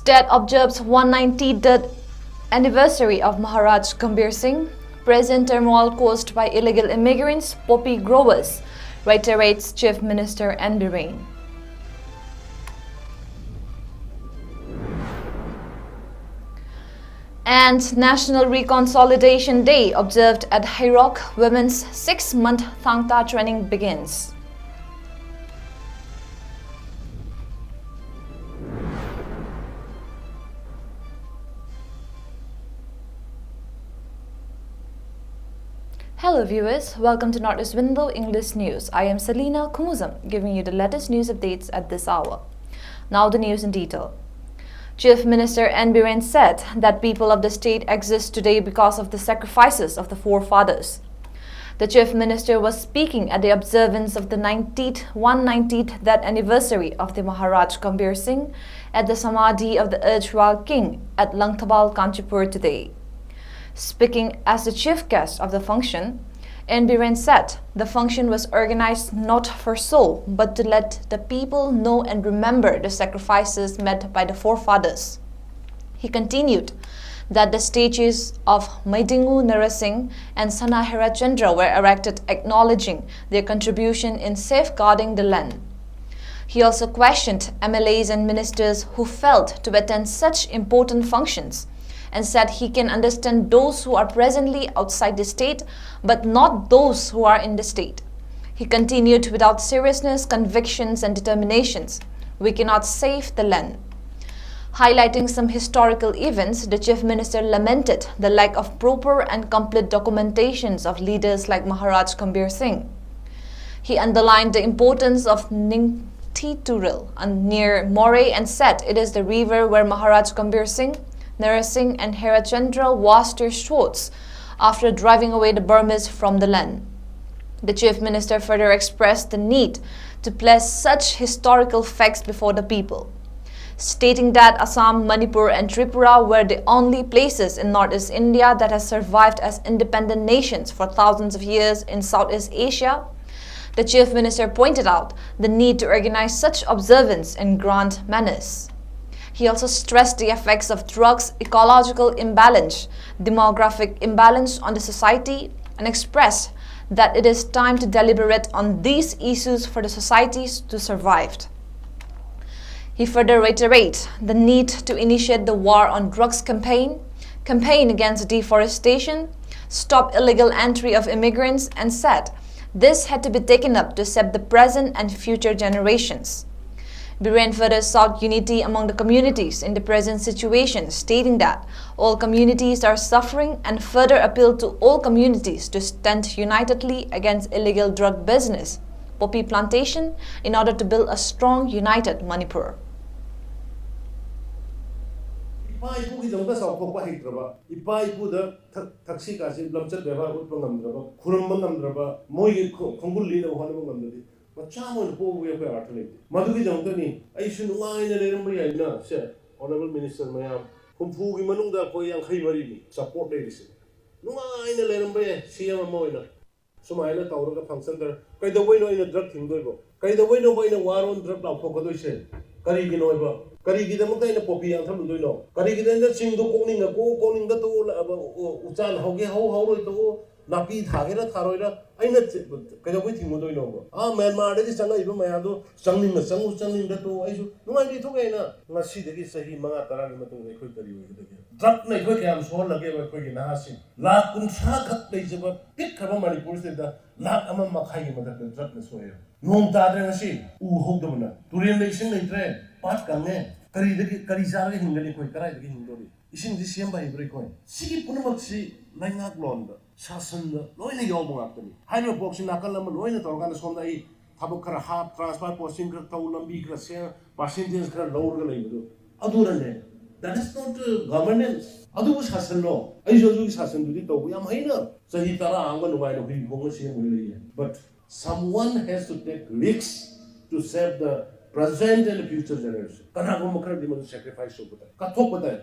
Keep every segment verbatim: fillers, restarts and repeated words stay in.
State observes one ninety-third anniversary of Maharaj Gambhir Singh. Present turmoil caused by illegal immigrants, poppy growers, reiterates Chief Minister N Biren. And National Reconciliation Day observed at Heirok. Women's six-month Thangta training begins. Hello viewers, welcome to Northeast Window English News. I am Selina Khumuzam, giving you the latest news updates at this hour. Now the news in detail. Chief Minister N Biren said that people of the state exist today because of the sacrifices of the forefathers. The Chief Minister was speaking at the observance of the ninetieth, one ninetieth death anniversary of the Maharaj Gambhir Singh at the Samadhi of the erstwhile king at Langthabal, Kanchanpur today. Speaking as the chief guest of the function, N Biren said the function was organized not for show, but to let the people know and remember the sacrifices made by the forefathers. He continued that the statues of Meidingu Narsing and Sana Herachandra were erected, acknowledging their contribution in safeguarding the land. He also questioned M L As and ministers who failed to attend such important functions and said he can understand those who are presently outside the state but not those who are in the state. He continued, "Without seriousness, convictions, and determinations, we cannot save the land." Highlighting some historical events, the Chief Minister lamented the lack of proper and complete documentations of leaders like Maharaj Gambhir Singh. He underlined the importance of Ningthitural and near Moreh and said it is the river where Maharaj Gambhir Singh, Narsing, and Herachandra washed their swords after driving away the Burmese from the land. The Chief Minister further expressed the need to place such historical facts before the people, stating that Assam, Manipur, and Tripura were the only places in Northeast India that has survived as independent nations for thousands of years in Southeast Asia. The Chief Minister pointed out the need to organize such observance in grand manners. He also stressed the effects of drugs, ecological imbalance, demographic imbalance on the society, and expressed that it is time to deliberate on these issues for the societies to survive. He further reiterates the need to initiate the war on drugs campaign, campaign against deforestation, stop illegal entry of immigrants, and said this had to be taken up to save the present and future generations. Biren further sought unity among the communities in the present situation, stating that all communities are suffering, and further appealed to all communities to stand unitedly against illegal drug business, poppy plantation, in order to build a strong, united Manipur. ꯏꯄꯥ ꯏꯄꯨꯒꯤꯗꯃꯛꯇ ꯆꯥꯎꯊꯣꯛꯄ ꯍꯩꯇ꯭ꯔꯕ, ꯏꯄꯥ ꯏꯄꯨꯗ ꯊꯛ- ꯊꯛꯁꯤ ꯈꯥꯁꯤ ꯂꯝꯆꯠ ꯕꯦꯕꯥꯔ ꯎꯠꯄ ꯉꯝꯗ꯭ꯔꯕ, ꯈꯨꯔꯨꯝꯕ ꯉꯝꯗ꯭ꯔꯕ, ꯃꯣꯏꯒꯤ ꯈꯣ- ꯈꯣꯡꯒꯨꯜ ꯂꯤꯅꯕ ꯍꯣꯠꯅꯕ ꯉꯝꯗ꯭ꯔꯗꯤ ꯃꯆꯥ ꯑꯃ ꯑꯣꯏꯅ ꯄꯣꯛꯄꯒꯤ ꯑꯩꯈꯣꯏ ꯑꯥꯔꯊ ꯂꯩꯇꯦ꯫ ꯃꯗꯨꯒꯤꯗꯃꯛꯇꯅꯤ ꯑꯩꯁꯨ ꯅꯨꯡꯉꯥꯏꯅ ꯂꯩꯔꯝꯕ ꯌꯥꯏꯅ ꯁꯦ, ꯑꯣꯅꯔꯦꯕꯜ ꯃꯤꯅꯤꯁꯇꯔ ꯃꯌꯥꯝ, ꯍꯨꯝꯐꯨꯒꯤ ꯃꯅꯨꯡꯗ ꯑꯩꯈꯣꯏ ꯌꯥꯡꯈꯩ ꯃꯔꯤꯅꯤ ꯁꯄꯣꯔꯠ ꯂꯩꯔꯤꯁꯦ꯫ ꯅꯨꯡꯉꯥꯏꯅ ꯂꯩꯔꯝꯕ ꯌꯥꯏ ꯁꯤ ꯑꯦꯝ ꯑꯃ ꯑꯣꯏꯅ꯫ ꯁꯨꯃꯥꯏꯅ ꯇꯧꯔꯒ ꯐꯪꯁꯟ ꯈꯔ, ꯀꯩꯗꯧꯕꯩꯅꯣ ꯑꯩꯅ ꯗ꯭ꯔꯒ ꯊꯤꯡꯗꯣꯏꯕꯣ? ꯀꯩꯗꯧꯕꯩꯅꯣꯕ ꯑꯩꯅ ꯋꯥꯔ ꯑꯣꯟ ꯗ꯭ꯔꯒ ꯂꯥꯎꯊꯣꯛꯀꯗꯣꯏꯁꯦ? ꯀꯔꯤꯒꯤꯅꯣꯕ? ꯀꯔꯤꯒꯤꯗꯃꯛꯇ ꯑꯩꯅ ꯄꯣꯄꯤ ꯌꯥꯟꯊꯠꯂꯨꯗꯣꯏꯅꯣ? ꯀꯔꯤꯒꯤꯗꯃꯛꯇ ꯆꯤꯡꯗꯣ ꯀꯣꯛꯅꯤꯡꯉ ꯀꯣꯛ ꯀꯣꯛꯅꯤꯡꯗ ꯇꯣꯛꯑꯣ, ꯎꯆꯥꯟ ꯍꯧꯒꯦ ꯍꯧ, ꯍꯧꯔꯣꯏ ꯇꯣꯛꯑꯣ, ꯅꯥꯄꯤ ꯊꯥꯒꯦꯔꯥ ꯊꯥꯔꯣꯏꯔꯥ, ꯑꯩꯅ ꯆ- ꯀꯩꯗꯧꯕꯩ ꯊꯤꯡꯉꯨꯗꯣꯏꯅꯣꯕ? ꯑꯥ ꯃ꯭ꯌꯥꯟꯃꯥꯔꯗꯒꯤ ꯆꯪꯉꯛꯏꯕ ꯃꯌꯥꯝꯗꯣ ꯆꯪꯅꯤꯡꯅ ꯆꯪꯉꯨ, ꯆꯪꯅꯤꯡꯗ ꯇꯣꯛꯑꯣ, ꯑꯩꯁꯨ ꯅꯨꯡꯉꯥꯏꯅ ꯂꯩꯊꯣꯛꯑꯦꯅ꯫ ꯉꯁꯤꯗꯒꯤ ꯆꯍꯤ ꯃꯉꯥ ꯇꯔꯥꯒꯤ ꯃꯇꯨꯡꯗ ꯑꯩꯈꯣꯏ ꯀꯔꯤ ꯑꯣꯏꯒꯗꯒꯦ? ꯗ꯭ꯔꯒꯅ ꯑꯩꯈꯣꯏ ꯀꯌꯥꯝ ꯁꯣꯛꯍꯜꯂꯒꯦꯕ? ꯑꯩꯈꯣꯏꯒꯤ ꯅꯍꯥꯁꯤꯡ ꯂꯥꯈ ꯀꯨꯟꯊ꯭ꯔꯥ ꯈꯛ ꯂꯩꯖꯕ ꯄꯤꯛꯈ꯭ꯔꯕ ꯃꯅꯤꯄꯨꯔꯁꯤꯗ ꯂꯥꯈ ꯑꯃ ꯃꯈꯥꯏꯒꯤ ꯃꯊꯛꯇ ꯗ꯭ꯔꯒꯅ ꯁꯣꯛꯑꯦ꯫ ꯅꯣꯡ ꯇꯥꯗ꯭ꯔꯦ ꯉꯁꯤ, ꯎ ꯍꯧꯗꯕꯅ, ꯇꯨꯔꯦꯜꯗ ꯏꯁꯤꯡ ꯂꯩꯇ꯭ꯔꯦ, ꯄꯥꯠ ꯀꯪꯉꯦ꯫ ꯀꯔꯤꯗꯒꯤ, ꯀꯔꯤ ꯆꯥꯔꯒ ꯍꯤꯡꯒꯅꯤ ꯑꯩꯈꯣꯏ? ꯀꯗꯥꯏꯗꯒꯤ ꯍꯤꯡꯗꯣꯔꯤ? ꯏꯁꯤꯡꯁꯤ ꯁꯦꯝꯕ ꯍꯩꯕ꯭ꯔꯥ ꯑꯩꯈꯣꯏ? ꯁꯤꯒꯤ ꯄꯨꯝꯅꯃꯛꯁꯤ ꯂꯩꯉꯥꯛꯂꯣꯟꯗ, ꯁꯥꯁꯟꯗ ꯂꯣꯏꯅ ꯌꯥꯎꯕ ꯉꯥꯛꯇꯅꯤ꯫ ꯍꯥꯏꯔꯤꯕ ꯄꯣꯠꯁꯤ ꯅꯥꯀꯜ ꯑꯃ ꯂꯣꯏꯅ ꯇꯧꯔꯀꯥꯟꯗ ꯁꯣꯝꯗ ꯑꯩ ꯊꯕꯛ ꯈꯔ ꯍꯥꯞ, ꯇ꯭ꯔꯥꯟꯁꯐꯔ ꯄꯣꯁꯇꯤꯡ ꯈꯔ ꯇꯧ, ꯂꯝꯕꯤ ꯈꯔ ꯁꯦꯝ, ꯄꯥꯔꯁꯦꯟꯇꯦꯖ ꯈꯔ ꯂꯧꯔꯒ ꯂꯩꯕꯗꯣ ꯑꯗꯨꯅꯅꯦ꯫ That is not governance. ꯑꯗꯨꯕꯨ ꯁꯥꯁꯟꯂꯣ? ꯑꯩꯁꯨ ꯑꯗꯨꯒꯤ ꯁꯥꯁꯟꯗꯨꯗꯤ ꯇꯧꯕ ꯌꯥꯝ ꯍꯩꯅ ꯆꯍꯤ ꯇꯔꯥ ꯑꯃ ꯅꯨꯡꯉꯥꯏꯅ ꯍꯨꯏ ꯈꯣꯡꯅ ꯁꯦꯝꯃꯒ ꯂꯩꯌꯦ꯫ But someone has to take risks to save the present and future generation. ꯀꯅꯥꯒꯨꯝꯕ ꯈꯔꯗꯤ ꯃꯗꯨ ꯁꯦꯀ꯭ꯔꯤꯐꯥꯏꯁ ꯇꯧꯕ ꯇꯥꯏ, ꯀꯠꯊꯣꯛꯄ ꯇꯥꯏ꯫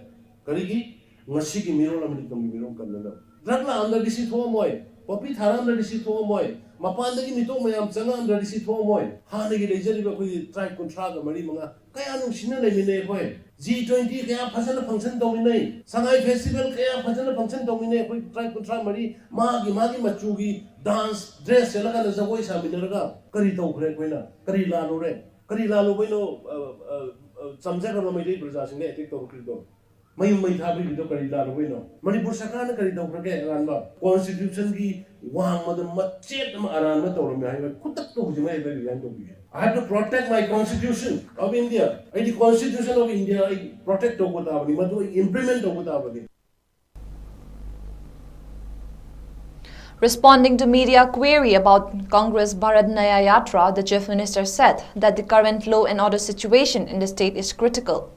ꯀꯔꯤꯒꯤ? ꯉꯁꯤꯒꯤ ꯃꯤꯔꯣꯜ ꯑꯃꯗꯤ ꯇꯨꯡꯒꯤ ꯃꯤꯔꯣꯜ ꯀꯟꯅꯅꯕ꯫ ꯗ꯭ꯔꯒ ꯂꯥꯛꯑꯝꯗ꯭ꯔꯗꯤ ꯁꯤ ꯊꯣꯛꯑꯝꯃꯣꯏ, ꯄꯣꯄꯤ ꯊꯥꯔꯛꯑꯝꯗ꯭ꯔꯗꯤ ꯁꯤ ꯊꯣꯛꯑꯝꯃꯣꯏ, ꯃꯄꯥꯟꯗꯒꯤ ꯃꯤꯇꯣꯞ ꯃꯌꯥꯝ ꯆꯪꯉꯛꯑꯝꯗ꯭ꯔꯗꯤ ꯁꯤ ꯊꯣꯛꯑꯝꯃꯣꯏ꯫ ꯍꯥꯟꯅꯒꯤ ꯂꯩꯖꯔꯤꯕ ꯑꯩꯈꯣꯏꯒꯤ ꯇ꯭ꯔꯥꯏꯕ ꯀꯨꯟꯊ꯭ꯔꯥꯒ ꯃꯔꯤ ꯃꯉꯥ ꯀꯌꯥ ꯅꯨꯡꯁꯤꯅ ꯂꯩꯃꯤꯟꯅꯩ ꯑꯩꯈꯣꯏ꯫ G twenty ꯀꯌꯥ ꯐꯖꯅ function ꯇꯧꯃꯤꯟꯅꯩ, ꯁꯉꯥꯏ festival ꯀꯌꯥ ꯐꯖꯅ function ꯇꯧꯃꯤꯟꯅꯩ꯫ ꯑꯩꯈꯣꯏ tribe ꯀꯨꯟꯊ꯭ꯔꯥ ꯃꯔꯤ ꯃꯥꯒꯤ ꯃꯥꯒꯤ ꯃꯆꯨꯒꯤ dance dress ꯁꯦꯠꯂꯀꯥꯟꯗ ꯖꯒꯣꯏ ꯁꯥꯃꯤꯟꯅꯔꯒ ꯀꯔꯤ ꯇꯧꯈ꯭ꯔꯦ? ꯑꯩꯈꯣꯏꯅ ꯀꯔꯤ ꯂꯥꯜꯂꯨꯔꯦ? ꯀꯔꯤ ꯂꯥꯜꯂꯨꯕꯩꯅꯣ? ꯑ, ꯑ, ꯑ, ꯆꯝꯖꯈ꯭ꯔꯕ ꯃꯩꯇꯩ ꯄ꯭ꯔꯖꯥꯁꯤꯡꯗ attack ꯇꯧꯔꯛꯈ꯭ꯔꯤꯗꯣ? ꯃꯌꯨꯝ ꯃꯩ ꯊꯥꯕꯤꯔꯤꯗꯣ ꯀꯔꯤ ꯂꯥꯜꯂꯨꯕꯩꯅꯣ? ꯃꯅꯤꯄꯨꯔ ꯁꯔꯀꯥꯔꯅ ꯀꯔꯤ ꯇꯧꯈ꯭ꯔꯒꯦ? ꯑꯔꯥꯟꯕ constitution ꯒꯤ ꯋꯥꯡꯃꯗ ꯃꯆꯦꯠ ꯑꯃ ꯑꯔꯥꯟꯕ ꯇꯧꯔꯝꯃꯦ ꯍꯥꯏꯕ ꯈꯨꯗꯛꯇ ꯍꯧꯖꯤꯛꯃꯛ ꯑꯩꯈꯣꯏ resign ꯇꯧꯕꯤꯒꯦ꯫ I have to protect my constitution of India. ꯑꯩꯗꯤ constitution of India ꯑꯩ protect ꯇꯧꯕ ꯇꯥꯕꯅꯤ, ꯃꯗꯨ ꯑꯩ implement ꯇꯧꯕ ꯇꯥꯕꯅꯤ꯫ Responding to media query about Congress Bharat Nyaya Yatra, the Chief Minister said that the current law and order situation in the state is critical.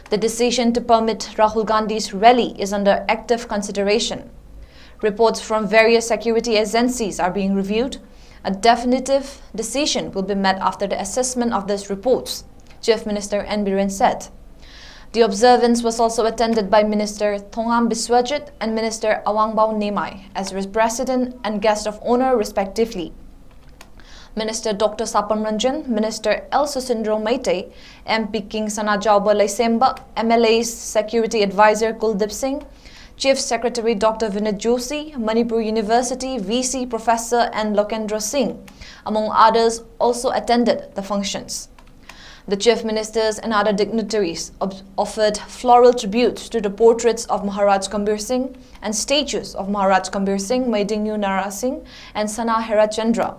The decision to permit Rahul Gandhi's rally is under active consideration. Reports from various security agencies are being reviewed. A definitive decision will be made after the assessment of these reports, Chief Minister N Biren said. The observance was also attended by Minister Thongam Biswajit and Minister Awangbau Nemai as res-, President and Guest of Honor respectively. Minister Doctor Sapam Ranjan, Minister L Susindro Meitei, M P King Sanajaoba Leisemba, M L A's Security Advisor Kuldeep Singh, Chief Secretary Doctor Vinod Joshi, Manipur University V C Professor N Lokendra Singh, among others, also attended the functions. The Chief Ministers and other dignitaries ob-, offered floral tributes to the portraits of Maharaj Gambhir Singh and statues of Maharaj Gambhir Singh, Meidingyu Nara Singh, and Sana Hera Chandra.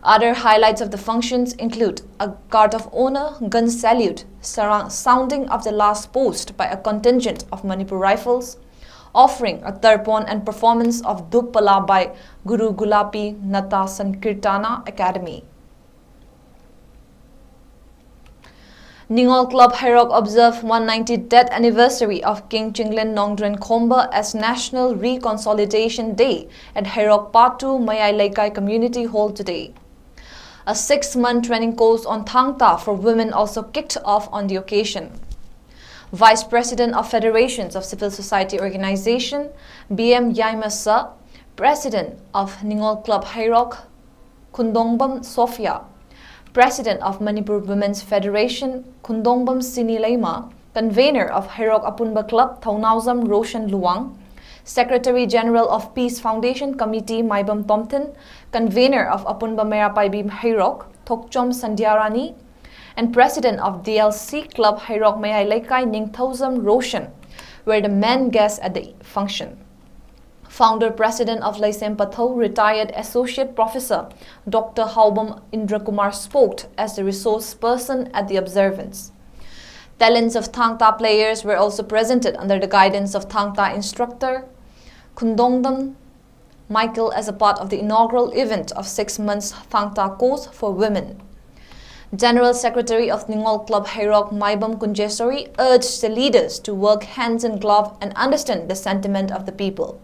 Other highlights of the functions include a guard of honor, gun salute, surra-, sounding of the last post by a contingent of Manipur Rifles, offering a tarpon and performance of Dhup Pala by Guru Gulapi Nata Sankirtana Academy. Ningol Club Heirok observed one ninetieth death anniversary of King Chinglin Nongdren Khomba as National Reconsolidation Day at Heirok Patu Mayai Leikai Community Hall today. A six-month training course on Thangta for women also kicked off on the occasion. Vice President of Federations of Civil Society Organization, B M Yaimasa, President of Ningol Club Heirok, Khundongbam Sophia, President of Manipur Women's Federation, Khundongbam Sini Leima, Convener of Heirok Apunba Club, Thounaojam Roshan Luwang, Secretary General of Peace Foundation Committee, Maibam Tomthin, Convener of Apunba Meirapaibi Heirok, Thokchom Sandhyarani, and President of D L C Club Heirok Mayai Leikai, Ningthoujam Roshan, were the main guests at the function. Founder President of Leisem Pathou, retired Associate Professor Doctor Haobam Indrakumar, spoke as the resource person at the observance. Talents of Thangta players were also presented under the guidance of Thangta instructor Khundongdam Michael as a part of the inaugural event of six months Thangta course for women. General Secretary of Ningol Club Heirok, Maibam Kunjesori, urged the leaders to work hands in glove and understand the sentiment of the people,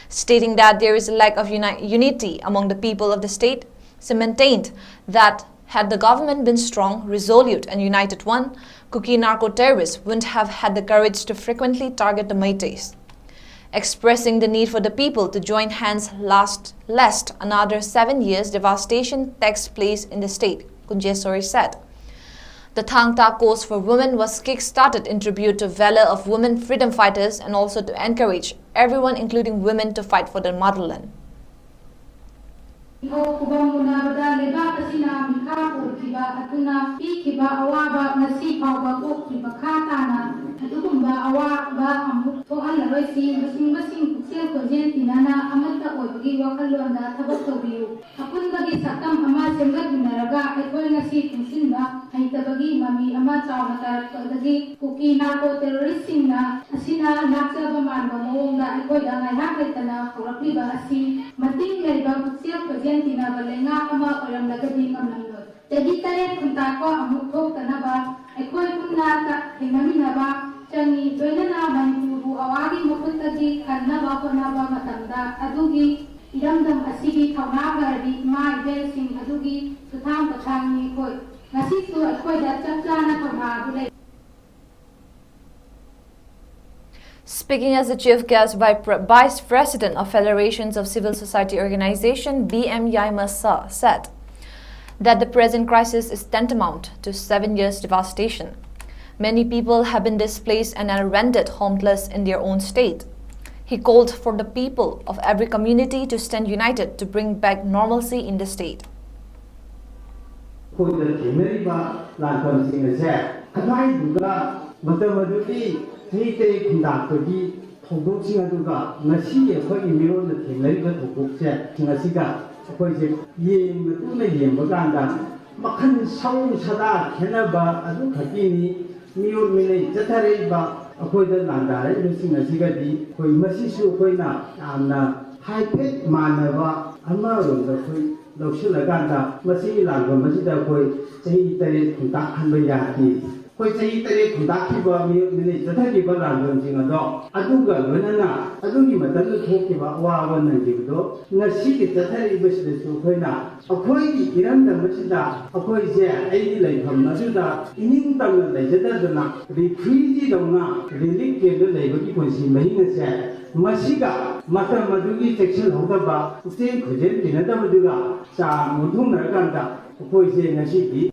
stating that there is a lack of uni- unity among the people of the state. She maintained that had the government been strong, resolute, and united one, Kuki narco-terrorists wouldn't have had the courage to frequently target the Meiteis. Expressing the need for the people to join hands last, lest another seven years devastation takes place in the state, Kunjesori said. The Thangta cause for women was kick-started in tribute to valor of women freedom fighters and also to encourage everyone, including women, to fight for their motherland. ꯏꯊꯧ ꯈꯨꯕꯝ ꯎꯅꯕꯗ ꯂꯩꯕꯥꯛ ꯑꯁꯤꯅ ꯃꯤꯈꯥ ꯄꯣꯟꯈꯤꯕ ꯑꯗꯨꯅ ꯄꯤꯈꯤꯕ ꯑꯋꯥꯕ ꯉꯁꯤ ꯐꯥꯎꯕ ꯀꯣꯛꯇ꯭ꯔꯤ ꯃꯈꯥ ꯇꯥꯅ ꯑꯗꯨꯒꯨꯝꯕ ꯑꯋꯥꯕ ꯑꯃꯨꯛ ꯊꯣꯛꯍꯜꯂꯔꯣꯏꯁꯤ꯫ ꯂꯨꯆꯤꯡꯕꯁꯤꯡ ꯄꯨꯛꯆꯦꯜ ꯈꯣꯏꯖꯦꯜ ꯇꯤꯟꯅꯅ ꯑꯃꯠꯇ ꯑꯣꯏꯕꯒꯤ ꯋꯥꯈꯜꯂꯣꯟꯗ ꯊꯕꯛ ꯇꯧꯕꯤꯌꯨ꯫ ꯑꯄꯨꯟꯕꯒꯤ ꯁꯛꯇꯝ ꯑꯃ ꯁꯦꯝꯒꯠꯃꯤꯟꯅꯔꯒ ꯑꯩꯈꯣꯏ ꯉꯁꯤ ꯄꯨꯟꯁꯤꯟꯕ ꯍꯩꯇꯕꯒꯤ ꯃꯃꯤ ꯑꯃ ꯆꯥꯎꯅ ꯇꯥꯔꯛꯄꯗꯒꯤ ꯀꯨꯀꯤ ꯅꯥꯔꯀꯣ ꯇꯦꯔꯣꯔꯤꯁꯁꯤꯡꯅ ꯑꯁꯤꯅ ꯂꯥꯛꯆꯕ ꯃꯥꯟꯕ ꯃꯑꯣꯡꯗ ꯑꯩꯈꯣꯏꯗ ꯉꯥꯏꯍꯥꯛ ꯂꯩꯇꯅ ꯍꯧꯔꯛꯂꯤꯕ ꯑꯁꯤ ꯃꯇꯤꯡ ꯂꯩꯕ ꯄꯨꯛꯆꯦꯜ ꯈꯣꯏꯖꯦꯜ ꯇꯤꯟꯅꯕ ꯂꯩꯉꯥꯛ ꯑꯃ ꯑꯣꯏꯔꯝꯂꯒꯗꯤ ꯉꯝꯂꯝꯂꯣꯏ꯫ ꯆꯍꯤ ꯇꯔꯦꯠ ꯈꯨꯟꯇꯥꯛꯄ ꯑꯃꯨꯛ ꯊꯣꯛꯇꯅꯕ ꯑꯩꯈꯣꯏ ꯄꯨꯟꯅ ꯇ-, ꯊꯦꯡꯅꯃꯤꯟꯅꯕ ꯆꯪꯏ꯫ ꯂꯣꯏꯅꯅ ꯃꯅꯤꯄꯨꯔꯕꯨ ꯑꯋꯥꯒꯤ ꯃꯈꯨꯠꯇꯒꯤ ꯀꯟꯅꯕ ꯍꯣꯠꯅꯕ ꯃꯇꯝꯗ ꯑꯗꯨꯒꯤ ꯏꯔꯝꯗꯝ ꯑꯁꯤꯒꯤ ꯊꯧꯅꯥ ꯐꯔꯕꯤ ꯏꯃꯥ ꯏꯕꯦꯜꯁꯤꯡ ꯑꯗꯨꯒꯤ ꯈꯨꯊꯥꯡ ꯄꯣꯊꯥꯡꯅꯤ ꯑꯩꯈꯣꯏ꯫ ꯉꯁꯤꯁꯨ ꯑꯩꯈꯣꯏꯗ ꯆꯞ ꯆꯥꯅ ꯊꯧꯅꯥ ꯑꯗꯨ ꯂꯩ꯫ Speaking as the chief guest, Vi- Pre- Vice President of Federations of Civil Society Organization, B M Yaimasa, said that the present crisis is tantamount to seven years devastation. Many people have been displaced and are rendered homeless in their own state. He called for the people of every community to stand united to bring back normalcy in the state. ꯑꯩꯈꯣꯏꯗ ꯊꯦꯡꯅꯔꯤꯕ ꯂꯥꯟꯐꯝꯁꯤꯡ ꯑꯁꯦ ꯑꯗꯨꯋꯥꯏꯗꯨꯒ ꯃꯇꯝ ꯑꯗꯨꯒꯤ ꯆꯍꯤ ꯇꯔꯦꯠ ꯈꯨꯟꯇꯥꯛꯄꯒꯤ ꯊꯧꯗꯣꯛꯁꯤꯡ ꯑꯗꯨꯒ ꯉꯁꯤ ꯑꯩꯈꯣꯏꯒꯤ ꯃꯤꯔꯣꯟꯗ ꯊꯦꯡꯅꯔꯤꯕ ꯊꯧꯗꯣꯛꯁꯦ ꯉꯁꯤꯒ ꯑꯩꯈꯣꯏꯁꯦ ꯌꯦꯡꯕ ꯇꯨꯅ ꯌꯦꯡꯕ ꯀꯥꯟꯗ ꯃꯈꯜ ꯁꯑꯣꯡ ꯁꯥꯗꯥ ꯈꯦꯠꯅꯕ ꯑꯗꯨꯈꯛꯀꯤꯅꯤ꯫ ꯃꯤꯑꯣꯠ ꯃꯤꯅꯩ ꯆꯠꯊꯔꯛꯏꯕ ꯑꯩꯈꯣꯏꯗ ꯂꯥꯟꯗꯥꯔꯛꯏꯕꯁꯤꯡ ꯑꯁꯤꯒꯗꯤ ꯑꯩꯈꯣꯏ ꯃꯁꯤꯁꯨ ꯑꯩꯈꯣꯏꯅ ꯌꯥꯝꯅ ꯍꯥꯏꯐꯦꯠ ꯃꯥꯟꯅꯕ ꯑꯃꯔꯣꯝꯗ ꯑꯩꯈꯣꯏ ꯂꯧꯁꯤꯜꯂꯀꯥꯟꯗ ꯃꯁꯤꯒꯤ ꯂꯥꯟꯐꯝ ꯑꯁꯤꯗ ꯑꯩꯈꯣꯏ ꯆꯍꯤ ꯇꯔꯦꯠ ꯈꯨꯟꯇꯥꯛꯍꯟꯕ ꯌꯥꯗꯦ꯫ ꯑꯩꯈꯣꯏ ꯆꯍꯤ ꯇꯔꯦꯠ ꯈꯨꯟꯇꯥꯛꯈꯤꯕ ꯃꯤꯑꯣꯠ ꯃꯤꯅꯩ ꯆꯠꯊꯈꯤꯕ ꯂꯥꯟꯐꯝꯁꯤꯡ ꯑꯗꯣ ꯑꯗꯨꯒ ꯂꯣꯏꯅꯅ ꯑꯗꯨꯒꯤ ꯃꯇꯝꯗ ꯊꯣꯛꯈꯤꯕ ꯑꯋꯥꯕ ꯅꯪꯈꯤꯕꯗꯣ ꯉꯁꯤꯒꯤ ꯆꯠꯊꯔꯛꯏꯕꯁꯤꯗꯁꯨ ꯑꯩꯈꯣꯏꯅ ꯑꯩꯈꯣꯏꯒꯤ ꯏꯔꯝꯗꯝ ꯑꯁꯤꯗ ꯑꯩꯈꯣꯏꯁꯦ ꯑꯩꯒꯤ ꯂꯩꯐꯝ ꯑꯁꯤꯗ ꯏꯅꯤꯡ ꯇꯝꯅ ꯂꯩꯖꯗꯗꯅ ꯔꯤꯐ꯭ꯌꯨꯖꯤꯗꯧꯅ ꯔꯤꯂꯤꯐ ꯀꯦꯝꯗ ꯂꯩꯕꯒꯤ ꯄꯨꯟꯁꯤ ꯃꯍꯤꯡ ꯑꯁꯦ ꯃꯁꯤꯒ ꯃꯇꯝ ꯑꯗꯨꯒꯤ ꯆꯦꯛꯁꯤꯜꯍꯧꯗꯕ ꯄꯨꯛꯆꯦꯜ ꯈꯣꯏꯖꯦꯜ ꯇꯤꯟꯅꯗꯕꯗꯨꯒ ꯆꯥꯡ ꯑꯣꯟꯊꯣꯛꯅꯔꯀꯥꯟꯗ ꯑꯩꯈꯣꯏꯁꯦ ꯉꯁꯤꯗꯤ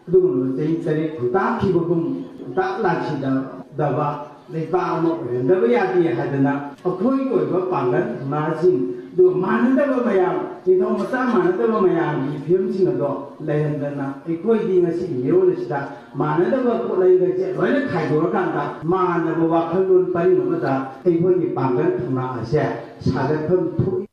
ꯑꯗꯨꯒꯨꯝꯂꯕ ꯆꯍꯤ ꯇꯔꯦꯠ ꯈꯨꯟꯇꯥꯛꯈꯤꯕꯒꯨꯝ ꯈꯨꯟꯇꯥꯛ ꯂꯥꯟꯁꯤꯗꯕ ꯂꯩꯕꯥꯛ ꯑꯃ ꯑꯣꯏꯍꯟꯗꯕ ꯌꯥꯗꯦ ꯍꯥꯏꯗꯅ ꯑꯩꯈꯣꯏꯒꯤ ꯑꯣꯏꯕ ꯄꯥꯡꯒꯜ ꯊꯧꯅꯥꯁꯤꯡ ꯑꯗꯨꯒ ꯃꯥꯟꯅꯗꯕ ꯃꯌꯥꯝ ꯅꯤꯡꯊꯧ ꯃꯆꯥ ꯃꯥꯟꯅꯗꯕ ꯃꯌꯥꯝꯒꯤ ꯐꯤꯕꯝꯁꯤꯡ ꯑꯗꯣ ꯂꯩꯍꯟꯗꯅ ꯑꯩꯈꯣꯏꯗꯤ ꯉꯁꯤꯒꯤ ꯃꯤꯔꯣꯜ ꯑꯁꯤꯗ ꯃꯥꯟꯅꯗꯕ ꯄꯣꯠꯂꯩꯒꯁꯦ ꯂꯣꯏꯅ ꯈꯥꯏꯗꯣꯛꯑꯀꯥꯟꯗ ꯃꯥꯟꯅꯕ ꯋꯥꯈꯜꯂꯣꯟ ꯄꯔꯤꯡ ꯑꯃꯗ ꯑꯩꯈꯣꯏꯒꯤ ꯄꯥꯡꯒꯜ ꯊꯧꯅꯥ ꯑꯁꯦ ꯁꯥꯒꯠꯐꯝ ꯊꯣꯛꯏ꯫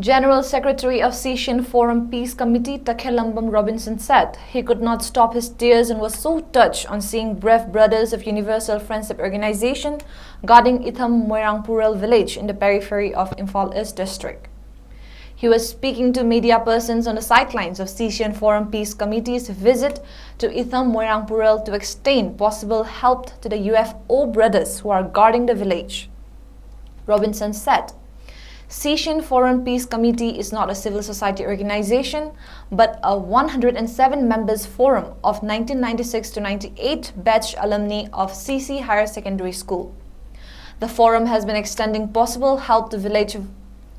General Secretary of Session Forum Peace Committee Takhelambam Robinson said he could not stop his tears and was so touched on seeing brave brothers of Universal Friendship Organization guarding Itham Moirang Pural village in the periphery of Imphal East district. He was speaking to media persons on the sidelines of Sishan Forum Peace Committee's visit to Itham Moirang Purel to extend possible help to the U F O brothers who are guarding the village. Robinson said, Sishan Forum Peace Committee is not a civil society organization, but a one hundred seven members forum of nineteen ninety-six to ninety-eight batch alumni of C C Higher Secondary School. The forum has been extending possible help to village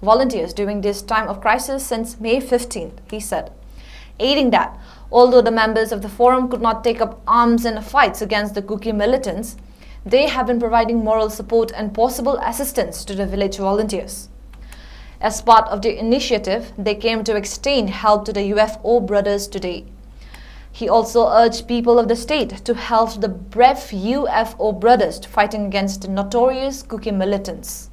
volunteers during this time of crisis since May fifteenth, he said. Adding that, although the members of the forum could not take up arms in fights against the Kuki militants, they have been providing moral support and possible assistance to the village volunteers. As part of the initiative, they came to extend help to the U F O brothers today. He also urged people of the state to help the brave U F O brothers fighting against the notorious Kuki militants.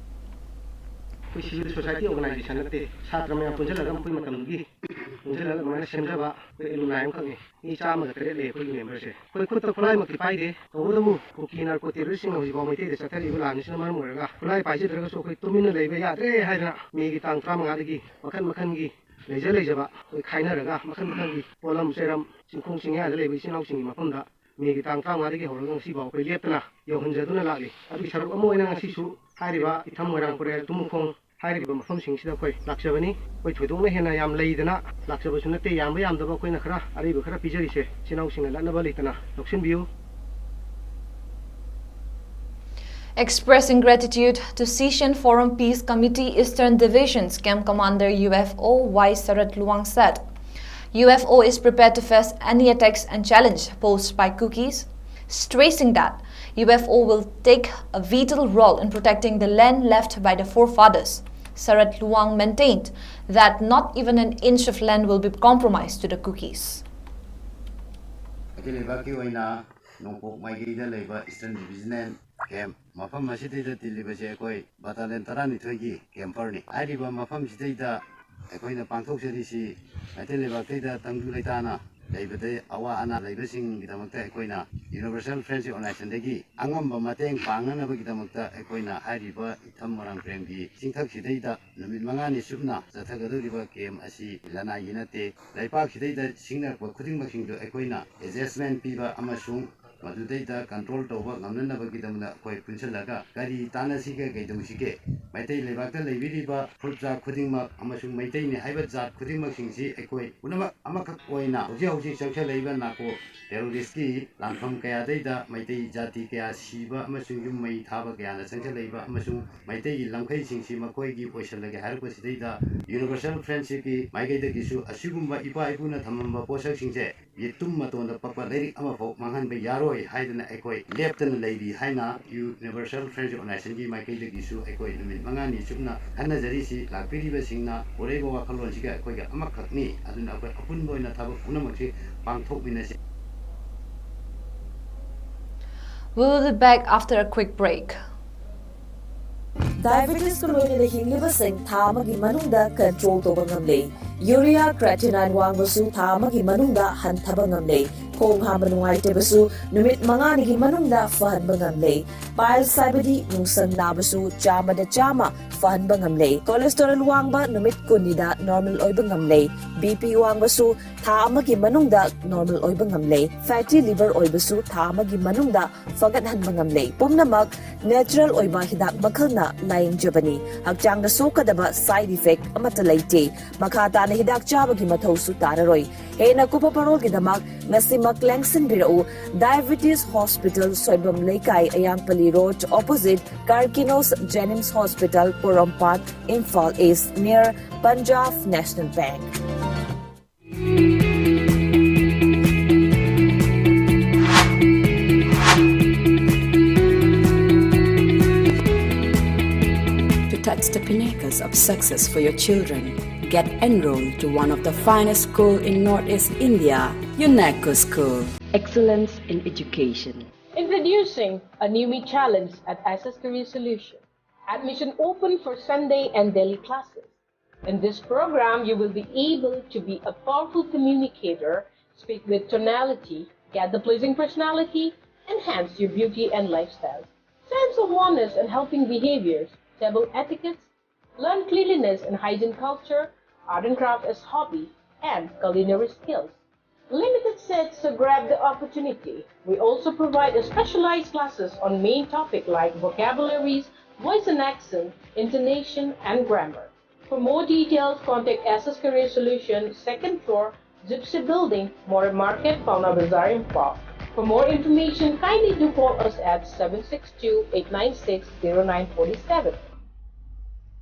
ꯑꯩꯈꯣꯏ civil society organization ꯅꯠꯇꯦ꯫ ꯁꯥꯇ꯭ꯔ ꯃꯌꯥꯝ ꯄꯨꯟꯁꯤꯜꯂꯒ ꯃꯈꯣꯏ ꯃꯇꯝꯗꯨꯒꯤ ꯄꯨꯟꯁꯤꯜꯂꯒ ꯑꯗꯨꯃꯥꯏꯅ ꯁꯦꯝꯖꯕ ꯑꯩꯈꯣꯏ alumni ꯑꯃꯈꯛꯅꯤ꯫ ꯃꯤ ꯆꯥꯝꯃꯒ ꯇꯔꯦꯠ ꯂꯩ ꯑꯩꯈꯣꯏꯒꯤ memberꯁꯦ꯫ ꯑꯩꯈꯣꯏ ꯈꯨꯠꯇ ꯈꯨꯠꯂꯥꯏꯃꯛꯇꯤ ꯄꯥꯏꯗꯦ꯫ ꯇꯧꯕꯇꯕꯨ ꯀꯨꯀꯤ narco terroristꯁꯤꯡꯅ ꯍꯧꯖꯤꯛꯐꯥꯎ ꯃꯩꯇꯩꯗ ꯆꯠꯊꯔꯤꯕ ꯂꯥꯟꯁꯤꯅ ꯃꯔꯝ ꯑꯣꯏꯔꯒ ꯈꯨꯠꯂꯥꯏ ꯄꯥꯏꯖꯗ꯭ꯔꯒꯁꯨ ꯑꯩꯈꯣꯏ ꯇꯨꯃꯤꯟꯅ ꯂꯩꯕ ꯌꯥꯗ꯭ꯔꯦ ꯍꯥꯏꯗꯅ ꯃꯦꯒꯤ ꯇꯥꯡ ꯇꯔꯥꯃꯉꯥꯗꯒꯤ ꯃꯈꯟ ꯃꯈꯟꯒꯤ ꯂꯩꯖ ꯂꯩꯖꯕ ꯑꯩꯈꯣꯏ ꯈꯥꯏꯅꯔꯒ ꯃꯈꯟ ꯃꯈꯟꯒꯤ ꯄꯣꯠꯂꯝ ꯆꯩꯔꯝ ꯆꯤꯡꯈꯣꯡ ꯆꯤꯡꯌꯥꯗ ꯂꯩꯕ ꯏꯆꯤꯜ ꯏꯅꯥꯎꯁꯤꯡꯒꯤ ꯃꯐꯝꯗ ꯃꯦꯒꯤ ꯇꯥꯡ ꯇꯔꯥꯃꯉꯥꯗꯒꯤ ꯍꯧꯔꯒ ꯉꯁꯤꯐꯥꯎ ꯑꯩꯈꯣꯏ ꯂꯦꯞꯇꯅ ꯌꯧꯍꯟꯖꯗꯨꯅ ꯂꯥꯛꯂꯤ꯫ ꯑꯗꯨꯒꯤ ꯁꯔꯨꯛ ꯑꯃ ꯑꯣꯏꯅ ꯉꯁꯤꯁꯨ ꯍꯥꯏꯔꯤꯕ ꯏꯊꯝ ꯃꯣꯏꯔꯥꯡ ꯄꯨꯔꯦꯜ ꯇꯨꯃꯨꯈꯣꯡ ꯍꯥꯏꯔꯤꯕ ꯃꯐꯝꯁꯤꯡꯁꯤꯗ ꯑꯩꯈꯣꯏ ꯂꯥꯛꯆꯕꯅꯤ꯫ ꯑꯩꯈꯣꯏ ꯊꯣꯏꯗꯣꯛꯅ ꯍꯦꯟꯅ ꯌꯥꯝ ꯂꯩꯗꯅ ꯂꯥꯛꯆꯕꯁꯨ ꯅꯠꯇꯦ꯫ ꯌꯥꯝꯕ ꯌꯥꯝꯗꯕ ꯑꯩꯈꯣꯏꯅ ꯈꯔ ꯑꯔꯩꯕ ꯈꯔ ꯄꯤꯖꯔꯤꯁꯦ ꯏꯆꯤꯜ ꯏꯅꯥꯎꯁꯤꯡꯅ ꯂꯠꯅꯕ ꯂꯩꯇꯅ ꯂꯧꯁꯤꯟꯕꯤꯌꯨ꯫ Expressing gratitude to Sishan Forum Peace Committee Eastern Division's Camp Commander U F O Y Sarat Luang said, U F O is prepared to face any attacks and challenge posed by Kukis, stressing that U F O will take a vital role in protecting the land left by the forefathers. Sarat Luang maintained that not even an inch of land will be compromised to the Kukis. ꯑꯩꯈꯣꯏ ꯂꯩꯕꯥꯛꯀꯤ ꯑꯣꯏꯅ ꯅꯣꯡꯄꯣꯛ ꯃꯥꯏꯀꯩꯗ ꯂꯩꯕ Eastern Divisional Camp ꯃꯐꯝ ꯑꯁꯤꯗꯩꯗ ꯇꯤꯜꯂꯤꯕꯁꯦ ꯑꯩꯈꯣꯏ battalion ꯇꯔꯥꯅꯤꯊꯣꯏꯒꯤ camperꯅꯤ꯫ ꯍꯥꯏꯔꯤꯕ ꯃꯐꯝꯁꯤꯗꯩꯗ ꯑꯩꯈꯣꯏꯅ ꯄꯥꯡꯊꯣꯛꯆꯔꯤꯁꯤ ꯃꯩꯇꯩ ꯂꯩꯕꯥꯛꯇꯩꯗ ꯇꯪꯗꯨ ꯂꯩꯇꯥꯅ ꯂꯩꯕꯗ ꯑꯋꯥ ꯑꯅꯥ ꯂꯩꯕꯁꯤꯡꯒꯤꯗꯃꯛꯇ ꯑꯩꯈꯣꯏꯅ Universal Friendship Organizationꯗꯒꯤ ꯑꯉꯝꯕ ꯃꯇꯦꯡ ꯄꯥꯡꯅꯅꯕꯒꯤꯗꯃꯛꯇ ꯑꯩꯈꯣꯏꯅ ꯍꯥꯏꯔꯤꯕ ꯏꯊꯝ ꯃꯣꯏꯔꯥꯡ ꯄ꯭ꯔꯦꯝꯒꯤ ꯆꯤꯡꯊꯛꯁꯤꯗꯩꯗ ꯅꯨꯃꯤꯠ ꯃꯉꯥꯅꯤ ꯆꯨꯞꯅ ꯆꯠꯊꯒꯗꯧꯔꯤꯕ ꯀꯦꯝ ꯑꯁꯤ ꯂꯅꯥꯏꯒꯤ ꯅꯠꯇꯦ꯫ ꯂꯩꯄꯥꯛꯁꯤꯗꯩꯗ ꯁꯤꯡꯅꯔꯛꯄ ꯈꯨꯗꯤꯡꯃꯛꯁꯤꯡꯗꯨ ꯑꯩꯈꯣꯏꯅ adjustment ꯄꯤꯕ ꯑꯃꯁꯨꯡ ꯃꯗꯨꯗꯩꯗ control ꯇꯧꯕ ꯉꯝꯅꯅꯕꯒꯤꯗꯃꯛꯇ ꯑꯩꯈꯣꯏ ꯄꯨꯟꯁꯤꯜꯂꯒ ꯀꯔꯤ ꯇꯥꯟꯅꯁꯤꯒꯦ, ꯀꯩꯗꯧꯁꯤꯒꯦ? ꯃꯩꯇꯩ ꯂꯩꯕꯥꯛꯇ ꯂꯩꯕꯤꯔꯤꯕ ꯐꯨꯔꯨꯞ ꯖꯥꯠ ꯈꯨꯗꯤꯡꯃꯛ ꯑꯃꯁꯨꯡ ꯃꯩꯇꯩꯅꯤ ꯍꯥꯏꯕ ꯖꯥꯠ ꯈꯨꯗꯤꯡꯃꯛꯁꯤꯡꯁꯤ ꯑꯩꯈꯣꯏ ꯄꯨꯝꯅꯃꯛ ꯑꯃꯈꯛ ꯑꯣꯏꯅ ꯍꯧꯖꯤꯛ ꯍꯧꯖꯤꯛ ꯆꯪꯁꯤꯜꯂꯛꯏꯕ ꯅꯥꯀꯣ terroristꯀꯤ ꯂꯥꯟꯐꯝ ꯀꯌꯥꯗꯩꯗ ꯃꯩꯇꯩ ꯖꯥꯇꯤ ꯀꯌꯥ ꯁꯤꯕ ꯑꯃꯁꯨꯡ ꯌꯨꯝ ꯃꯩ ꯊꯥꯕ ꯀꯌꯥꯅ ꯆꯪꯁꯤꯜꯂꯛꯏꯕ ꯑꯃꯁꯨꯡ ꯃꯩꯇꯩꯒꯤ ꯂꯝꯈꯩꯁꯤꯡꯁꯤ ꯃꯈꯣꯏꯒꯤ ꯑꯣꯏꯁꯜꯂꯒꯦ ꯍꯥꯏꯔꯛꯄꯁꯤꯗꯩꯗ Universal Friendshipꯀꯤ ꯃꯥꯏꯀꯩꯗꯒꯤꯁꯨ ꯑꯁꯤꯒꯨꯝꯕ ꯏꯄꯥ ꯏꯄꯨꯅ ꯊꯝꯃꯝꯕ ꯄꯣꯠꯁꯛꯁꯤꯡꯁꯦ ꯌꯦꯇꯨꯝ ꯃꯇꯣꯟꯗ ꯄꯛꯄ ꯂꯥꯏꯔꯤꯛ ꯑꯃꯐꯥꯎ ꯃꯥꯡꯍꯟꯕ ꯌꯥꯔꯣꯏ ꯍꯥꯏꯗꯅ ꯑꯩꯈꯣꯏ ꯂꯦꯞꯇꯅ ꯂꯩꯔꯤ ꯍꯥꯏꯅ Universal Friendship Organizationꯒꯤ ꯃꯥꯏꯀꯩꯗꯒꯤꯁꯨ ꯑꯩꯈꯣꯏ ꯅꯨꯃꯤꯠ ꯃꯉꯥꯅꯤ ꯆꯨꯞꯅ ꯈꯟꯅꯖꯔꯤꯁꯤ꯫ ꯂꯥꯛꯄꯤꯔꯤꯕꯁꯤꯡꯅ ꯄꯨꯔꯛꯏꯕ ꯋꯥꯈꯜꯂꯣꯟꯁꯤꯒ ꯑꯩꯈꯣꯏꯒ ꯑꯃꯈꯛꯅꯤ꯫ ꯑꯗꯨꯅ ꯑꯩꯈꯣꯏ ꯑꯄꯨꯟꯕ ꯑꯣꯏꯅ ꯊꯕꯛ ꯄꯨꯝꯅꯃꯛꯁꯤ ꯄꯥꯡꯊꯣꯛꯃꯤꯟꯅꯁꯤ꯫ We'll be back after a quick break. ꯗꯥꯏꯕꯦꯇꯤꯁꯀ ꯂꯣꯏꯅꯅ ꯍꯤꯡꯂꯤꯕꯁꯤꯡ ꯊꯥ ꯑꯃꯒꯤ ꯃꯅꯨꯡꯗ ꯀꯟꯇ꯭ꯔꯣꯜ ꯇꯧꯕ ꯉꯝꯂꯦ꯫ ꯌꯨꯔꯤꯌꯥ ꯀ꯭ꯔꯦꯇꯤꯅꯥꯏꯟ ꯋꯥꯡꯕꯁꯨ ꯊꯥ ꯑꯃꯒꯤ ꯃꯅꯨꯡꯗ ꯍꯟꯊꯕ ꯉꯝꯂꯦ꯫ ꯈꯣꯡ ꯍꯥꯝꯕ ꯅꯨꯡꯉꯥꯏꯇꯕꯁꯨ ꯅꯨꯃꯤꯠ ꯃꯉꯥꯅꯤꯒꯤ ꯃꯅꯨꯡꯗ ꯐꯍꯟꯕ ꯉꯝꯂꯦ꯫ ꯄꯥꯏꯜꯁ ꯍꯥꯏꯕꯗꯤ ꯅꯨꯡꯁꯪ ꯅꯥꯕꯁꯨ ꯆꯥꯝꯃꯗ ꯆꯥꯝꯃ ꯐꯍꯟꯕ ꯉꯝꯂꯦ꯫ ꯀꯣꯂꯦꯁꯇꯣꯔꯣꯜ ꯋꯥꯡꯕ ꯅꯨꯃꯤꯠ ꯀꯨꯟꯅꯤꯗ ꯅꯣꯔꯃꯦꯜ ꯑꯣꯏꯕ ꯉꯝꯂꯦ꯫ ꯕꯤ ꯄꯤ ꯋꯥꯡꯕꯁꯨ ꯊꯥ ꯑꯃꯒꯤ ꯃꯅꯨꯡꯗ ꯅꯣꯔꯃꯦꯜ ꯑꯣꯏꯕ ꯉꯝꯂꯦ꯫ ꯐꯦꯇꯤ ꯂꯤꯚꯔ ꯑꯣꯏꯕꯁꯨ ꯊꯥ ꯑꯃꯒꯤ ꯃꯅꯨꯡꯗ ꯐꯒꯠꯍꯟꯕ ꯉꯝꯂꯦ꯫ ꯄꯨꯝꯅꯃꯛ ꯅꯦꯆꯔꯦꯜ ꯑꯣꯏꯕ ꯍꯤꯗꯥꯛ ꯃꯈꯜꯅ ꯂꯥꯌꯦꯡꯖꯕꯅꯤ꯫ ꯍꯛꯆꯥꯡꯗ ꯁꯣꯛꯀꯗꯕ ꯁꯥꯏꯗ ꯏꯐꯦꯛ ꯑꯃꯠꯇ ꯂꯩꯇꯦ꯫ ꯃꯈꯥ ꯇꯥꯅ ꯍꯤꯗꯥꯛ ꯆꯥꯕꯒꯤ ꯃꯊꯧꯁꯨ ꯇꯥꯔꯔꯣꯏ꯫ ꯍꯦꯟꯅ ꯀꯨꯞꯄ ꯃꯔꯣꯜꯒꯤꯗꯃꯛ ꯉꯁꯤꯃꯛ ꯂꯦꯡꯁꯤꯟꯕꯤꯔꯛꯎ꯫ ꯗꯥꯏꯕꯦꯇꯤꯁ ꯍꯣꯁꯄꯤꯇꯥꯜ, ꯁꯣꯏꯕꯝ ꯂꯩꯀꯥꯏ, ꯑꯌꯥꯡꯄꯜꯂꯤ road, opposite ꯀꯥꯔꯀꯤꯅꯣꯁ JNIMS hospital, Porompat, Imphal is, near Punjab National Bank. To touch the pinnacles of success for your children, get enrolled to one of the finest school in Northeast India, UNESCO School. Excellence in education. Introducing a new me challenge at S S Career Solution. Admission open for Sunday and daily classes. In this program, you will be able to be a powerful communicator, Speak with tonality, get the pleasing personality, enhance your beauty and lifestyle. Sense of oneness and helping behaviors, table etiquettes, learn cleanliness and hygiene culture, art and craft as hobby, and culinary skills. Limited seats, so grab the opportunity. We also provide a specialized classes on main topic like vocabularies, voice and accent, intonation, and grammar. For more details, contact S S Career Solution, second floor, Gypsy Building, More Market, Paona Bazaar, Imphal. For more information, kindly do call us at seven six two, eight nine six, zero nine forty-seven.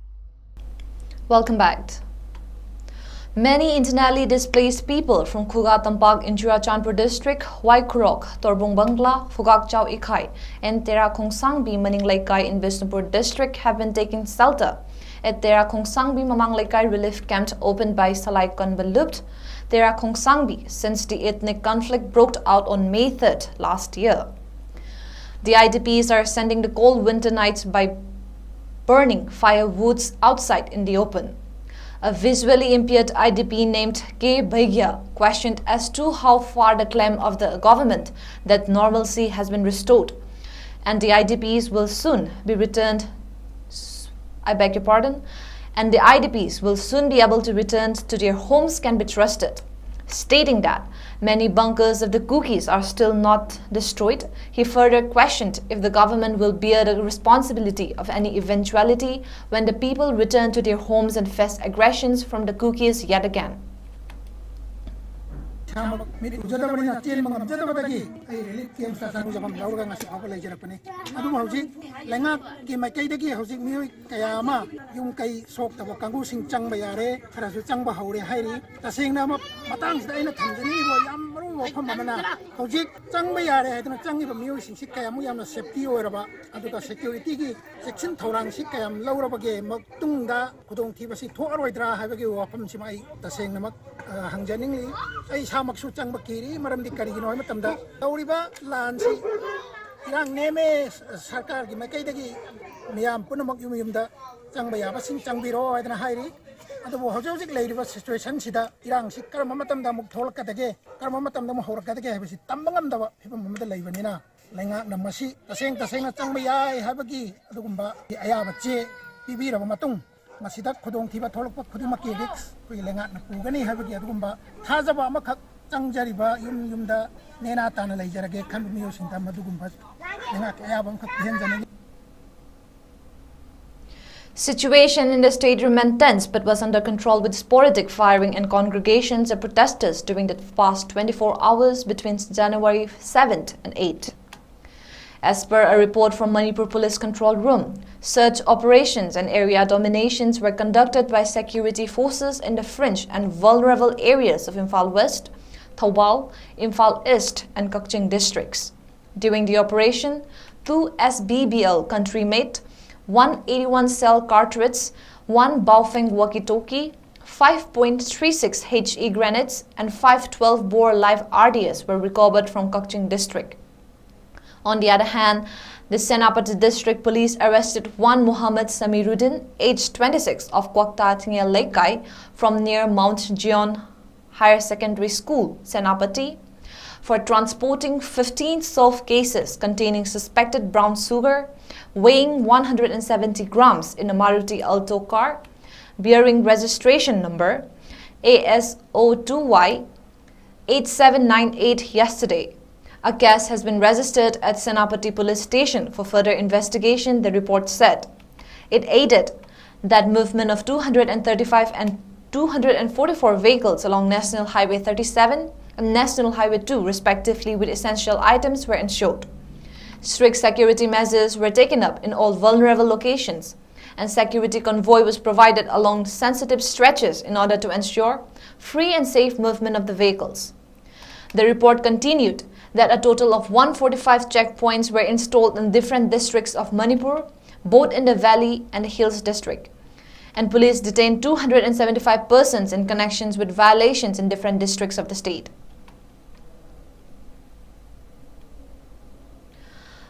Welcome back. Many internally displaced people from Khuga Tampak in Churachandpur district, Waikhurok, Torbung Bangla, Phugakchao Ikhai, and Tera Khongsangbi Maning Leikai in Bishnupur district have been taking shelter at Tera Khongsangbi Mamang Leikai relief camp opened by Salai Konbalupt Tera Khongsangbi since the ethnic conflict broke out on May third last year. The I D Ps are sending the cold winter nights by burning firewoods outside in the open. A visually impaired I D P named K Baigya questioned as to how far the claim of the government that normalcy has been restored and the I D Ps will soon be returned. I beg your pardon. And the I D Ps will soon be able to return to their homes can be trusted, stating that many bunkers of the Kukis are still not destroyed. He further questioned if the government will bear the responsibility of any eventuality when the people return to their homes and face aggressions from the Kukis yet again. ꯏꯁꯥꯃꯛ ꯃꯤꯠ ꯎꯖꯗꯕꯅꯤꯅ ꯆꯦꯟꯕ ꯉꯝꯖꯗꯕꯗꯒꯤ ꯑꯩ relief ꯀꯦꯝꯞꯇ ꯆꯪꯖꯐꯝ ꯂꯧꯔꯒ ꯉꯁꯤ ꯐꯥꯎꯕ ꯂꯩꯖꯔꯛꯄꯅꯤ꯫ ꯑꯗꯨꯕꯨ ꯍꯧꯖꯤꯛ ꯂꯩꯉꯥꯛꯀꯤ ꯃꯥꯏꯀꯩꯗꯒꯤ ꯍꯧꯖꯤꯛ ꯃꯤꯑꯣꯏ ꯀꯌꯥ ꯑꯃ ꯌꯨꯝ ꯀꯩ ꯁꯣꯛꯇꯕ ꯀꯥꯡꯕꯨꯁꯤꯡ ꯆꯪꯕ ꯌꯥꯔꯦ, ꯈꯔꯁꯨ ꯆꯪꯕ ꯍꯧꯔꯦ ꯍꯥꯏꯔꯤ꯫ ꯇꯁꯦꯡꯅ ꯑꯃ ꯃꯇꯥꯡꯁꯤꯗ ꯑꯩꯅ ꯊꯝꯖꯅꯤꯡꯉꯤꯕ ꯌꯥꯝ ꯃꯔꯨ ꯑꯣꯏꯕ ꯋꯥꯐꯝ ꯑꯃꯅ ꯍꯧꯖꯤꯛ ꯆꯪꯕ ꯌꯥꯔꯦ ꯍꯥꯏꯗꯨꯅ ꯆꯪꯉꯤꯕ ꯃꯤꯑꯣꯏꯁꯤꯡꯁꯤ ꯀꯌꯥꯃꯨꯛ ꯌꯥꯝꯅ ꯁꯦꯐꯇꯤ ꯑꯣꯏꯔꯕ, ꯑꯗꯨꯒ ꯁꯦꯀ꯭ꯌꯨꯔꯤꯇꯤꯒꯤ ꯆꯦꯛꯁꯤꯟ ꯊꯧꯔꯥꯡꯁꯤ ꯀꯌꯥꯝ ꯂꯧꯔꯕꯒꯦ, ꯃꯇꯨꯡꯗ ꯈꯨꯗꯣꯡꯊꯤꯕꯁꯤ ꯊꯣꯛꯑꯔꯣꯏꯗ꯭ꯔꯥ ꯍꯥꯏꯕꯒꯤ ꯋꯥꯐꯝꯁꯤꯃ ꯑꯩ ꯇꯁꯦꯡꯅꯃꯛ ꯑ, ꯍꯪꯖꯅꯤꯡꯂꯤ꯫ ꯑꯩ ꯏꯁꯥꯃꯛꯁꯨ ꯆꯪꯕ ꯀꯤꯔꯤ, ꯃꯔꯝꯗꯤ ꯀꯔꯤꯒꯤꯅꯣ ꯍꯥꯏꯕ ꯃꯇꯝꯗ ꯇꯧꯔꯤꯕ ꯂꯥꯟꯁꯤ ꯏꯔꯥꯡ ꯅꯦꯝꯃꯦ, ꯁ- ꯁꯔꯀꯥꯔꯒꯤ ꯃꯥꯏꯀꯩꯗꯒꯤ ꯃꯤꯌꯥꯝ ꯄꯨꯝꯅꯃꯛ ꯌꯨꯝ ꯌꯨꯝꯗ ꯆꯪꯕ ꯌꯥꯕꯁꯤꯡ ꯆꯪꯕꯤꯔꯣ ꯍꯥꯏꯗꯅ ꯍꯥꯏꯔꯤ꯫ ꯑꯗꯨꯕꯨ ꯍꯧꯖꯤꯛ ꯍꯧꯖꯤꯛ ꯂꯩꯔꯤꯕ ꯁꯤꯆꯨꯋꯦꯁꯟꯁꯤꯗ ꯏꯔꯥꯡꯁꯤ ꯀꯔꯝꯕ ꯃꯇꯝꯗ ꯑꯃꯨꯛ ꯊꯣꯛꯂꯛꯀꯗꯒꯦ, ꯀꯔꯝꯕ ꯃꯇꯝꯗ ꯑꯃꯨꯛ ꯍꯧꯔꯛꯀꯗꯒꯦ ꯍꯥꯏꯕꯁꯤ ꯇꯝꯕ ꯉꯝꯗꯕ ꯐꯤꯕꯝ ꯑꯃꯗ ꯂꯩꯕꯅꯤꯅ, ꯂꯩꯉꯥꯛꯅ ꯃꯁꯤ ꯇꯁꯦꯡ ꯇꯁꯦꯡꯅ ꯆꯪꯕ ꯌꯥꯏ ꯍꯥꯏꯕꯒꯤ ꯑꯗꯨꯒꯨꯝꯕ ꯑꯌꯥꯕ ꯆꯦ ꯄꯤꯕꯤꯔꯕ ꯃꯇꯨꯡ, ꯃꯁꯤꯗ ꯈꯨꯗꯣꯡꯊꯤꯕ ꯊꯣꯛꯂꯛꯄ ꯈꯨꯗꯤꯡꯃꯛꯀꯤ ꯔꯤꯛꯁ ꯑꯩꯈꯣꯏꯒꯤ ꯂꯩꯉꯥꯛꯅ ꯄꯨꯒꯅꯤ ꯍꯥꯏꯕꯒꯤ ꯑꯗꯨꯒꯨꯝꯕ ꯊꯥꯖꯕ ꯑꯃꯈꯛ ꯆꯪꯖꯔꯤꯕ ꯌꯨꯝ ꯌꯨꯝꯗ ꯅꯦꯅꯥ ꯇꯥꯅ ꯂꯩꯖꯔꯒꯦ ꯈꯟꯕ ꯃꯤꯑꯣꯏꯁꯤꯡꯗ ꯃꯗꯨꯒꯨꯝꯕ ꯂꯩꯉꯥꯛꯀꯤ ꯑꯌꯥꯕ ꯑꯃꯈꯛ ꯄꯤꯍꯟꯖꯅꯤꯡꯏ꯫ Situation in the state remained tense but was under control with sporadic firing and congregations of protesters during the past twenty-four hours between January seventh and eighth. As per a report from Manipur Police Control Room, search operations and area dominations were conducted by security forces in the fringe and vulnerable areas of Imphal West, Thoubal, Imphal East, and Kakching districts. During the operation, two S B B L country made, one eighty-one cell cartridge, one Baofeng walkie-talkie, five point three six H E grenades, and five twelve bore live R D S were recovered from Kakching district. On the other hand, the Senapati District Police arrested one Muhammad Samiruddin, aged twenty-six, of Kwakta Thingyal Leikai, from near Mount Zion Higher Secondary School, Senapati, for transporting fifteen solved cases containing suspected brown sugar weighing one hundred seventy grams in a Maruti Alto car bearing registration number A S O two Y eight seven nine eight yesterday. A case has been registered at Senapati Police Station for further investigation, the report said. It added that movement of two hundred thirty-five and two hundred forty-four vehicles along National Highway thirty-seven and National Highway two, respectively, with essential items were ensured. Strict security measures were taken up in all vulnerable locations, and security convoy was provided along sensitive stretches in order to ensure free and safe movement of the vehicles. The report continued that a total of one forty-five checkpoints were installed in different districts of Manipur, both in the valley and the hills district. And police detained two hundred seventy-five persons in connections with violations in different districts of the state.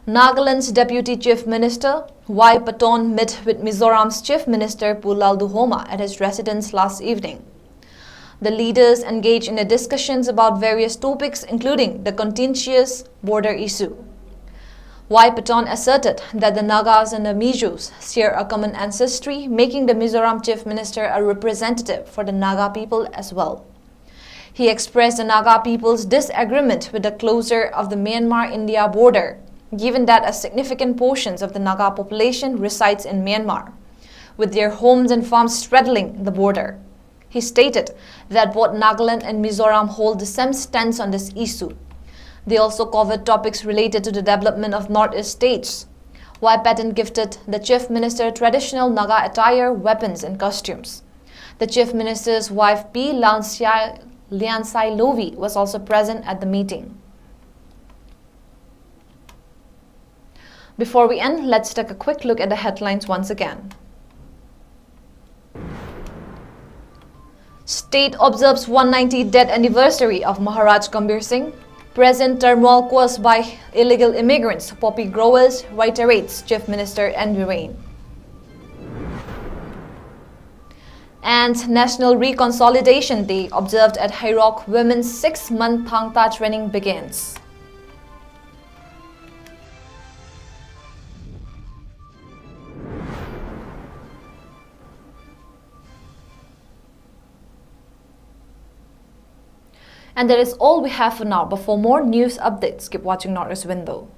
Nagaland's Deputy Chief Minister Y Patton met with Mizoram's Chief Minister Pu Lalduhoma at his residence last evening. The leaders engaged in the discussions about various topics, including the contentious border issue. Y Patton asserted that the Nagas and the Mijos share a common ancestry, making the Mizoram Chief Minister a representative for the Naga people as well. He expressed the Naga people's disagreement with the closure of the Myanmar-India border, given that a significant portions of the Naga population resides in Myanmar, with their homes and farms straddling the border. He stated that both Nagaland and Mizoram hold the same stance on this issue. They also covered topics related to the development of Northeast states. Y Patton gifted the Chief Minister traditional Naga attire, weapons, and costumes. The Chief Minister's wife Pi Liansai Lovi was also present at the meeting. Before we end, let's take a quick look at the headlines once again. State observes one ninety death anniversary of Maharaj Gambhir Singh. Present turmoil caused by illegal immigrants, poppy growers, reiterates Chief Minister N Biren. And National Reconsolidation Day observed at Heirok, women's six-month Thangta training begins. And that is all we have for now. But for more news updates, keep watching Northeast Window.